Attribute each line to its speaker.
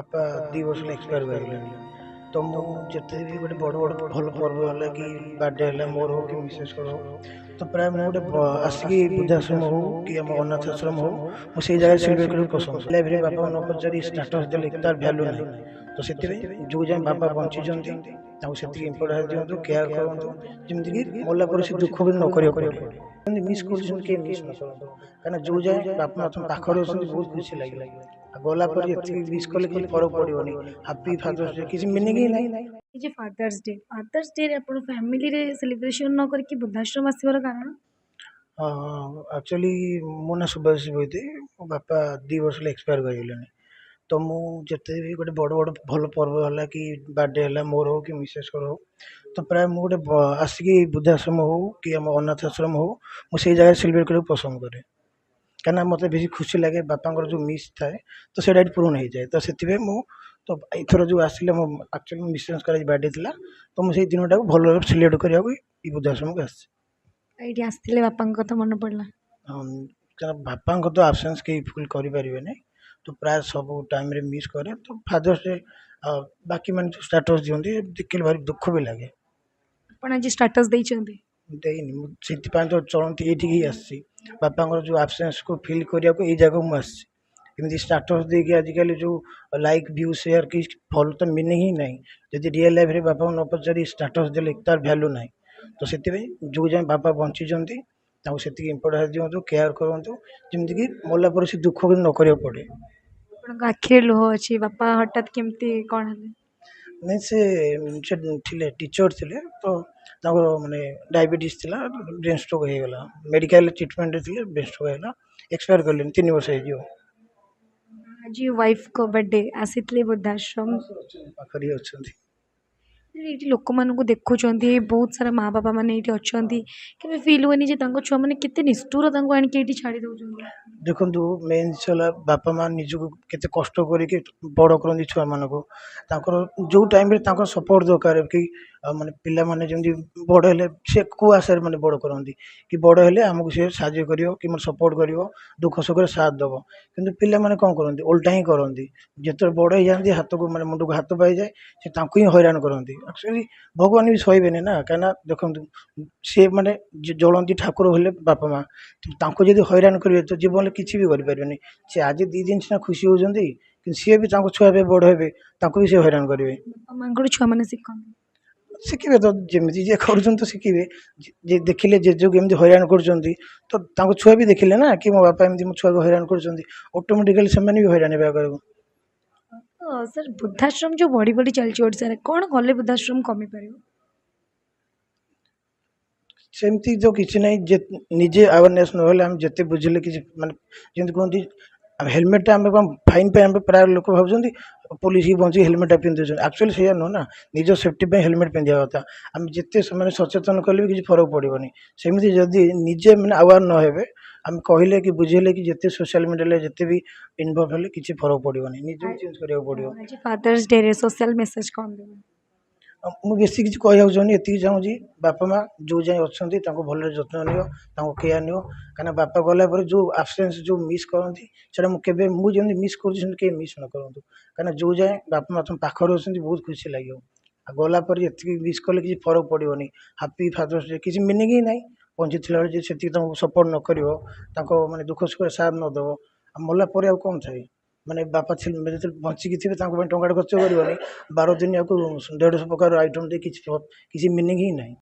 Speaker 1: ବାପା 2 ବର୍ଷ ହେଲା ଏକ୍ସପାୟାର କରିଗଲେଣି। ତ ମୁଁ ଯେତେ ବି ଗୋଟେ ବଡ଼ ବଡ଼ ଭଲ ପର୍ବ ହେଲା କି ବାର୍ଥଡ଼େ ହେଲା, ମୋର ହଉ କି ମିସେସ୍ଙ୍କର ହଉ, ତ ପ୍ରାୟ ମୁଁ ଗୋଟେ ଆସିକି ବୃଦ୍ଧାଶ୍ରମ ହଉ କି ଆମ ଅନାଥ ଆଶ୍ରମ ହଉ, ମୁଁ ସେଇ ଜାଗାରେ ସେଲିବ୍ରେଟ୍ କରିବାକୁ ପସନ୍ଦ। ଲାଇଫ୍ରେ ବାପାଙ୍କୁ ନ ପଚାରି ଷ୍ଟାଟସ୍ ଦେଲେ ତାର ଭ୍ୟାଲୁ ନାହିଁ। ତ ସେଥିପାଇଁ ଯେଉଁ ଯାଏଁ ବାପା ବଞ୍ଚିଛନ୍ତି, ତାଙ୍କୁ ସେତିକି ଇମ୍ପୋର୍ଟାନ୍ସ ଦିଅନ୍ତୁ, କେୟାର କରନ୍ତୁ, ଯେମିତିକି ମଲା ପରେ ସେ ଦୁଃଖ ବି ନ କରିବାକୁ ପଡ଼େ। ଯେମିତି ମିସ୍ କରୁଛନ୍ତି, କେହି ମିସ୍ ନ କରନ୍ତୁ। କାହିଁକିନା ଯେଉଁ ଯାଏଁ ବାପା ମା ତୁମ ପାଖରେ ଅଛନ୍ତି, ବହୁତ ଖୁସି ଲାଗିବ। ଆଉ ଗଲା ପରେ ଏତିକି ମିସ୍ କଲେ କିଛି ଫରକ ପଡ଼ିବନି। ହାପି ଫାଦର୍ସ ଡେ କିଛି ମିନିଂ ହିଁ ନାହିଁ।
Speaker 2: ଏ ଯେ ଫାଦର୍ସ ଡେ, ଫାଦର୍ସ ଡେରେ ଆପଣ ଫ୍ୟାମିଲିରେ ସେଲିବ୍ରେସନ୍ ନ କରିକି ବୃଦ୍ଧାଶ୍ରମ ଆସିବାର କାରଣ?
Speaker 1: ହଁ, ଆକ୍ଚୁଆଲି ମୋ ନାଁ ସୁଭାଶିଷ ବୈଦି। ମୋ ବାପା 2 ବର୍ଷ ହେଲା ଏକ୍ସପାୟାର କରିଗଲେଣି। ତ ମୁଁ ଯେତେ ବି ଗୋଟେ ବଡ଼ ବଡ଼ ଭଲ ପର୍ବ ହେଲା କି ବାର୍ଥଡ଼େ ହେଲା, ମୋର ହଉ କି ମିସେସ୍ଙ୍କର ହଉ, ତ ପ୍ରାୟ ମୁଁ ଗୋଟେ ଆସିକି ବୃଦ୍ଧାଶ୍ରମ ହଉ କି ଆମ ଅନାଥ ଆଶ୍ରମ ହଉ, ମୁଁ ସେଇ ଜାଗାରେ ସେଲିବ୍ରେଟ୍ କରିବାକୁ ପସନ୍ଦ କରେ। କାହିଁକିନା ମୋତେ ବେଶୀ ଖୁସି ଲାଗେ, ବାପାଙ୍କର ଯେଉଁ ମିସ୍ ଥାଏ, ତ ସେଇଟା ଏଠି ପୂରଣ ହେଇଯାଏ। ତ ସେଥିପାଇଁ ମୁଁ ତ ଏଇଥର ଯେଉଁ ଆସିଲେ, ମୋ ଆକ୍ଚୁଆଲି ମିସେସ୍ଙ୍କର ଆଜି ବାର୍ଥଡ଼େ ଥିଲା, ତ ମୁଁ ସେଇ ଦିନଟାକୁ ଭଲ ଭାବରେ ସେଲିବ୍ରେଟ୍ କରିବାକୁ ଏଇ ବୃଦ୍ଧାଶ୍ରମକୁ ଆସିଛି।
Speaker 2: ଏଇଠି ଆସିଥିଲେ, ବାପାଙ୍କ କଥା ମନେ ପଡ଼ିଲା?
Speaker 1: ହଁ, କାରଣ ବାପାଙ୍କ ତ ଆବସେନ୍ସ କେହି ଫିଲ୍ କରିପାରିବେନି। ତ ପ୍ରାୟ ସବୁ ଟାଇମ୍ରେ ମିସ୍ କରେ। ତ ଫାଦର୍ସ ଡେ ଆଉ ବାକିମାନେ ଯେଉଁ ଷ୍ଟାଟସ୍ ଦିଅନ୍ତି, ଦେଖିଲେ ଭାରି ଦୁଃଖ ବି ଲାଗେ।
Speaker 2: ଆପଣ ଆଜି ଷ୍ଟାଟସ୍ ଦେଇଛନ୍ତି?
Speaker 1: ଦେଇନି ମୁଁ। ସେଥିପାଇଁ ତ ଚଳନ୍ତି ଏଇଠିକି ହିଁ ଆସିଛି। ବାପାଙ୍କର ଯେଉଁ ଆବସେନ୍ସକୁ ଫିଲ୍ କରିବାକୁ ଏଇ ଜାଗାକୁ ମୁଁ ଆସିଛି। ଏମିତି ଷ୍ଟାଟସ୍ ଦେଇକି ଆଜିକାଲି ଯେଉଁ ଲାଇକ୍, ଭ୍ୟୁ, ସେୟାର କି ଫଲୋ ତ ମିନିଂ ହିଁ ନାହିଁ। ଯଦି ରିଅଲ୍ ଲାଇଫ୍ରେ ବାପାଙ୍କୁ ନ ପଚାରି ଷ୍ଟାଟସ୍ ଦେଲେ ତାର ଭ୍ୟାଲୁ ନାହିଁ। ତ ସେଥିପାଇଁ ଯେଉଁ ଯାଏଁ ବାପା ବଞ୍ଚିଛନ୍ତି, ତାଙ୍କୁ ସେତିକି ଇମ୍ପୋର୍ଟାନ୍ସ ଦିଅନ୍ତୁ, କେୟାର କରନ୍ତୁ, ଯେମିତିକି ମଲା ପରେ ସେ ଦୁଃଖ ବି ନ କରିବାକୁ ପଡ଼େ।
Speaker 2: ଆପଣଙ୍କ ଆଖିରେ ଲୁହ ଅଛି। ବାପା ହଠାତ୍ କେମିତି କ'ଣ ହେଲେ?
Speaker 1: ନାଇଁ, ସେ ଥିଲେ, ଟିଚର୍ ଥିଲେ। ତ ତାଙ୍କର ମାନେ ଡାଇବେଟିସ୍ ଥିଲା, ବ୍ରେନ୍ ଷ୍ଟ୍ରୋକ୍ ହେଇଗଲା। ମେଡ଼ିକାଲ ଟ୍ରିଟମେଣ୍ଟରେ ଥିଲେ, ବ୍ରେନ୍ ଷ୍ଟ୍ରୋକ୍ ହେଇଗଲା, ଏକ୍ସପାୟାର କଲେଣି 3 ବର୍ଷ ହେଇଯିବ।
Speaker 2: ଆଜି ୱାଇଫ୍ଙ୍କ ବର୍ଥଡେ, ଆସିଥିଲେ ବୃଦ୍ଧାଶ୍ରମ?
Speaker 1: ପାଖରେ ହିଁ ଅଛନ୍ତି।
Speaker 2: ଏଇଠି ଲୋକମାନଙ୍କୁ ଦେଖୁଛନ୍ତି, ବହୁତ ସାରା ମା ବାପା ମାନେ ଏଇଠି ଅଛନ୍ତି, କେବେ ଫିଲ୍ ହୁଏନି ଯେ ତାଙ୍କ ଛୁଆମାନେ କେତେ ନିଷ୍ଠୁର, ତାଙ୍କୁ ଆଣିକି ଏଇଠି ଛାଡ଼ି ଦେଉଛନ୍ତି?
Speaker 1: ଦେଖନ୍ତୁ, ମେନ୍ ଜିନିଷ ହେଲା ବାପା ମା ନିଜକୁ କେତେ କଷ୍ଟ କରିକି ବଡ଼ କରନ୍ତି ଛୁଆମାନଙ୍କୁ। ତାଙ୍କର ଯେଉଁ ଟାଇମ୍ରେ ତାଙ୍କର ସପୋର୍ଟ ଦରକାର କି ମାନେ ପିଲାମାନେ ଯେମିତି ବଡ଼ ହେଲେ, ସେ କେଉଁ ଆଶାରେ ମାନେ ବଡ଼ କରନ୍ତି କି ବଡ଼ ହେଲେ ଆମକୁ ସେ ସାହାଯ୍ୟ କରିବ କି ମୋତେ ସପୋର୍ଟ କରିବ, ଦୁଃଖ ସୁଖରେ ସାଥ ଦେବ। କିନ୍ତୁ ପିଲାମାନେ କ'ଣ କରନ୍ତି? ଓଲଟା ହିଁ କରନ୍ତି। ଯେତେବେଳେ ବଡ଼ ହେଇଯାଆନ୍ତି, ହାତକୁ ମାନେ ମୁଣ୍ଡକୁ ହାତ ପାଇଯାଏ, ସେ ତାଙ୍କୁ ହିଁ ହଇରାଣ କରନ୍ତି। ଆକ୍ଚୁଆଲି ଭଗବାନ ବି ସହିବେନି ନା। କାହିଁକିନା ଦେଖନ୍ତୁ, ସିଏ ମାନେ ଜଳନ୍ତି ଠାକୁର ହେଲେ ବାପା ମା। ତାଙ୍କୁ ଯଦି ହଇରାଣ କରିବେ, ତ ଜୀବନରେ କିଛି ବି କରିପାରିବେନି। ସେ ଆଜି 2 ଦିନ ସିନା ଖୁସି ହେଉଛନ୍ତି, କିନ୍ତୁ ସିଏ ବି ତାଙ୍କ ଛୁଆ ଏବେ ବଡ଼ ହେବେ, ତାଙ୍କୁ ବି ସେ ହଇରାଣ କରିବେ।
Speaker 2: ବାପା ମାଆଙ୍କଠୁ ଛୁଆମାନେ ଶିଖନ୍ତି।
Speaker 1: ଶିଖିବେ ତ, ଯେମିତି ଯିଏ କରୁଛନ୍ତି ତ ଶିଖିବେ। ଯେ ଦେଖିଲେ ଜେଜେକୁ ଏମିତି ହଇରାଣ କରୁଛନ୍ତି, ତ ତାଙ୍କ ଛୁଆ ବି ଦେଖିଲେ ନା କି ମୋ ବାପା ଏମିତି ମୋ ଛୁଆକୁ ହଇରାଣ କରୁଛନ୍ତି, ଅଟୋମେଟିକାଲି ସେମାନେ ବି ହଇରାଣ ହେବେ ଆଗକୁ।
Speaker 2: ତ ସାର୍, ବୃଦ୍ଧାଶ୍ରମ ଯେଉଁ ବଢ଼ି ବଢ଼ି ଚାଲିଛି ଓଡ଼ିଶାରେ, କ'ଣ କଲେ ବୃଦ୍ଧାଶ୍ରମ କମିପାରିବ?
Speaker 1: ସେମିତି ତ କିଛି ନାହିଁ ଯେ ନିଜେ ଆୱାରନେସ୍ ନହେଲେ ଆମେ ଯେତେ ବୁଝିଲେ କିଛି ମାନେ ଯେମିତି କୁହନ୍ତି, ହେଲମେଟ୍ଟା ଆମେ କ'ଣ ଫାଇନ୍ ପାଇଁ ଆମେ ପ୍ରାୟ ଲୋକ ଭାବୁଛନ୍ତି ପୋଲିସ ବଞ୍ଚିକି ହେଲମେଟ୍ଟା ପିନ୍ଧୁଛନ୍ତି। ଆକ୍ଚୁଆଲି ସେଇଆ ନୁହଁ ନା, ନିଜ ସେଫ୍ଟି ପାଇଁ ହେଲମେଟ୍ ପିନ୍ଧିବା କଥା। ଆମେ ଯେତେ ସେମାନେ ସଚେତନ କଲେ ବି କିଛି ଫରକ ପଡ଼ିବନି। ସେମିତି ଯଦି ନିଜେ ମାନେ ଆୱାର ନ ହେବେ, ଆମେ କହିଲେ କି ବୁଝେଇଲେ କି ଯେତେ ସୋସିଆଲ ମିଡ଼ିଆରେ ଯେତେ ବି ଇନଭଲ୍ଭ ହେଲେ କିଛି ଫରକ ପଡ଼ିବନି। ନିଜକୁ ଚେଞ୍ଜ କରିବାକୁ ପଡ଼ିବ।
Speaker 2: ଆଜି ଫାଦର୍ସ ଡେରେ ସୋସିଆଲ ମେସେଜ୍ କ'ଣ ଦେବେ?
Speaker 1: ଆଉ ମୁଁ ବେଶୀ କିଛି କହିବାକୁ ଚାହୁଁନି। ଏତିକି ଚାହୁଁଛି, ବାପା ମା ଯେଉଁ ଯାଏଁ ଅଛନ୍ତି, ତାଙ୍କୁ ଭଲରେ ଯତ୍ନ ନିଅ, ତାଙ୍କୁ କେୟାର ନିଅ। କାହିଁକିନା ବାପା ଗଲା ପରେ ଯେଉଁ ଆବସେନ୍ସ, ଯେଉଁ ମିସ୍ କରନ୍ତି, ସେଇଟା ମୁଁ କେବେ ମୁଁ ଯେମିତି ମିସ୍ କରୁଛି, ସେମିତି କେହି ମିସ୍ ନ କରନ୍ତୁ। କାହିଁକିନା ଯେଉଁ ଯାଏଁ ବାପା ମା ତୁମ ପାଖରେ ଅଛନ୍ତି, ବହୁତ ଖୁସି ଲାଗିବ। ଆଉ ଗଲା ପରେ ଏତିକି ମିସ୍ କଲେ କିଛି ଫରକ ପଡ଼ିବନି। ହାପି ଫାଦର୍ସ ଡେ କିଛି ମିନିଂ ହିଁ ନାହିଁ। ବଞ୍ଚିଥିଲା ବେଳେ ଯଦି ସେତିକି ତାଙ୍କୁ ସପୋର୍ଟ ନ କରିବ, ତାଙ୍କ ମାନେ ଦୁଃଖ ସୁଖରେ ସାଥ ନ ଦେବ, ଆଉ ମଲା ପରେ ଆଉ କ'ଣ ଥାଏ? ମାନେ ବାପା ଥିଲେ, ଯେତେବେଳେ ବଞ୍ଚିକି ଥିବେ, ତାଙ୍କ ପାଇଁ ଟଙ୍କାଟେ ଖର୍ଚ୍ଚ କରିବନି, 12 ଦିନିଆକୁ 150 ପ୍ରକାର ଆଇଟମ୍ ଦେଇ କିଛି କିଛି ମିନିଂ ହିଁ ନାହିଁ।